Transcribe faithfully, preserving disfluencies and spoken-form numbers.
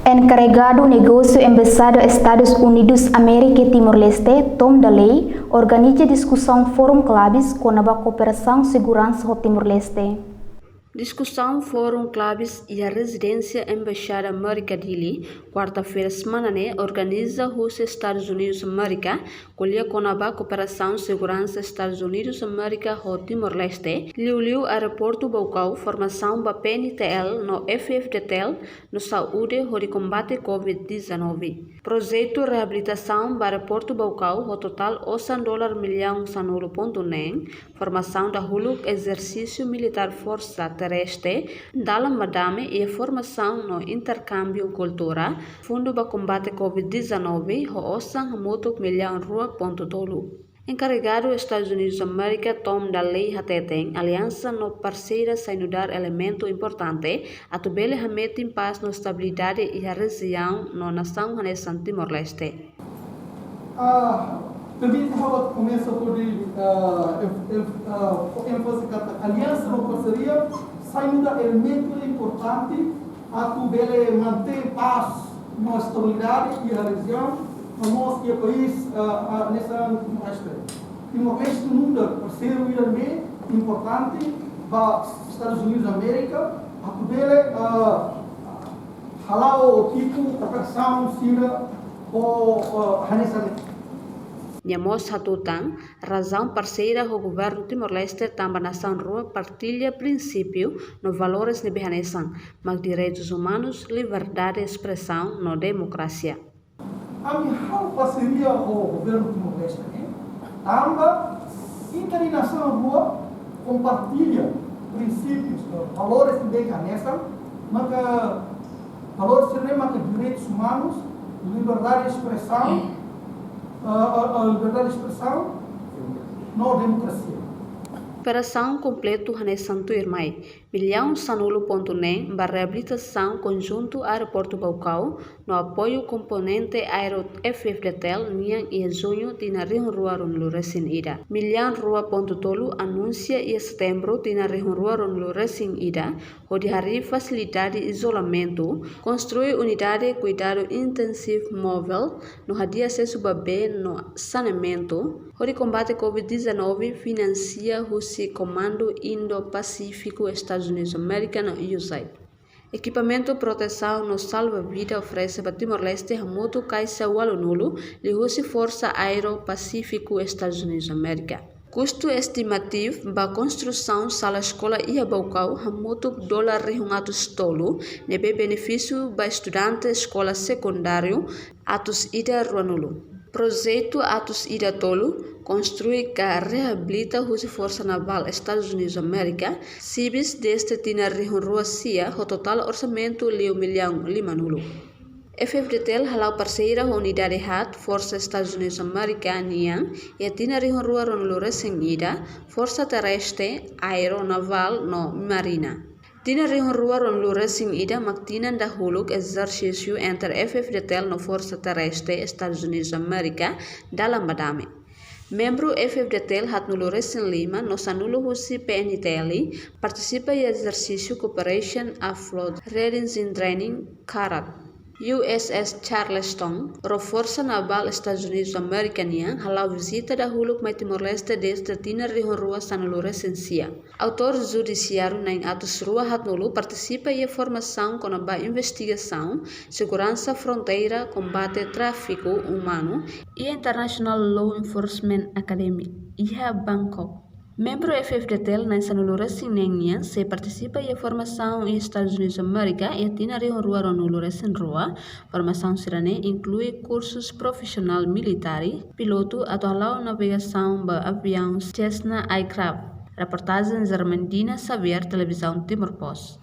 Enkarregadu Negósiu Embaixada Estadus Unidus Amérika Timor-Leste, Tom Daley, organiza diskusaun Fórum Klabes kona-ba kooperasaun seguransa ho Timor-Leste. Diskusaun Fórum Klabes iha rezidénsia Embaixada Amérika Dili, kuarta-feira semana ne'e, organiza husi Estadus Unidus Amérika, ko'alia kona-ba kooperasaun seguransa Estadus Unidus Amérika ho Timor-Leste, liuliu aeroportu Baucau, formasaun ba P N T L no F F D T L, no saúde hodi kombate covid dezanove. Projetu reabilitasaun ba aeroportu Baucau ho totál osan dolar millaun sanulu pontu neen, formasaun dahuluk ezersísiu militár forsa terrestre, dalan ba dame iha formasaun no interkámbiu kultura, fundu ba kombate covid dezanove ho osan hamutuk millaun rua pontu tolu. Enkarregadu Estadus Unidus Amérika Tom Daley hateten, aliansa no parseria sai nu'udar elementu importante atu bele hametin pás no estabilidade iha rejiaun no nasaun hanesan Timor-Leste. Ah, permite ha'u komesa hodi, ah, enf-, enf-, ah, énfaze katak aliansa no parseria sai nu'udar elementu importante atu bele mantein pás no estabilidade iha rejiaun, no mós iha país, ah, ah, hanesan Timor-Leste. Timor-Leste nu'udar parseiru ida ne'ebé importante ba Estadus Unidus Amérika, atu bele, ah, hala'o tipu kooperasaun sira ho, ah, hanesan ne'e. Nia mós hatutan, razaun parseria ho governu Timor-Leste tanba nasaun rua partilla prinsípiu no valores ne'ebé hanesan, mak direitus umanus, liberdade espresaun no demokrasia. Ami halo parseria ho governu Timor-Leste ne'e, tanba ita-nia nasaun rua kompartilla prinsípius, valores ne'ebé hanesan, maka valores sira-ne'e maka direitus umanus, liberdade espresaun, ah, ah, ah, liberdade espresaun, no demokrasia. Operasaun kompletu hanesan tuirmai, millaun sanulu pontu neen ba reabilitasaun konjuntu aeroportu Baucau, no apoiu komponente aéreu F F D T L nian iha juñu tinan rihun rua ruanulu resin ida. Millaun rua pontu tolu anunsia iha setembru tinan rihun rua ruanulu resin ida, hodi harii fasilidade izolamentu, konstrui unidade kuidadu intensivu móvel, no hadi'a asesu ba bee no saneamentu, hodi kombate covid dezanove, finansia husi Komandu Indo-Pasífiku Estadus Unidus Amérika no U S A I D. Ekipamentu protesaun no salva vida oferese ba Timor-Leste hamutuk kaixa ualunulu, liuhusi Forsa Aéreu Pasífiku Estadus Unidus Amérika. Kustu estimativu ba konstrusaun sala eskola iha Baucau hamutuk dolar rihun atus tolu, ne'ebé benefísiu ba estudante eskola sekundáriu atus ida ruanulu. Projetu atus ida tolu, konstrui ka reabilita husi Forsa Navál Estadus Unidus Amérika, sibis dezde tinan rihun rua sia, ho totál orsamentu liu millaun limanulu. F F D T L hala'o parseria ho unidade haat Forsa Estadus Unidus Amérika nian iha tinan rihun rua ruanulu resin ida, Forsa Terrestre, Aéreu, Navál no Marina. Tinan rihun rua ruanulu resin ida mak tinan dahuluk ezersísiu entre F F D T L no Forsa Terrestre Estadus Unidus Amérika dalan ba dame. Membru F F D T L haatnulu resin lima no sanulu husi P N T L partisipa iha ezersísiu Cooperation Afloat Readiness in Training katak U S S Charleston, ró Forsa Navál Estadus Unidus Amérika nian, hala'o vizita dahuluk mai Timor-Leste dezde tinan rihun rua sanulu resin sia. Autór judisiáriu na'in atus rua haatnulu partisipa iha formasaun kona-ba investigasaun, seguransa fronteira, kombate tráfiku umanu, iha International Law Enforcement Academy, iha Bangkok. Membru F F D T L na'in sanulu resin neen nian sei partisipa iha formasaun iha Estadus Unidus Amérika iha tinan rihun rua ruanulu resin rua. Formasaun sira-ne'e inklui kursus profisionál militár, pilotu atu hala'o navegasaun ba aviaun Cessna aircraft. Reportajen Germandina Xavier, Televizaun Timor Post.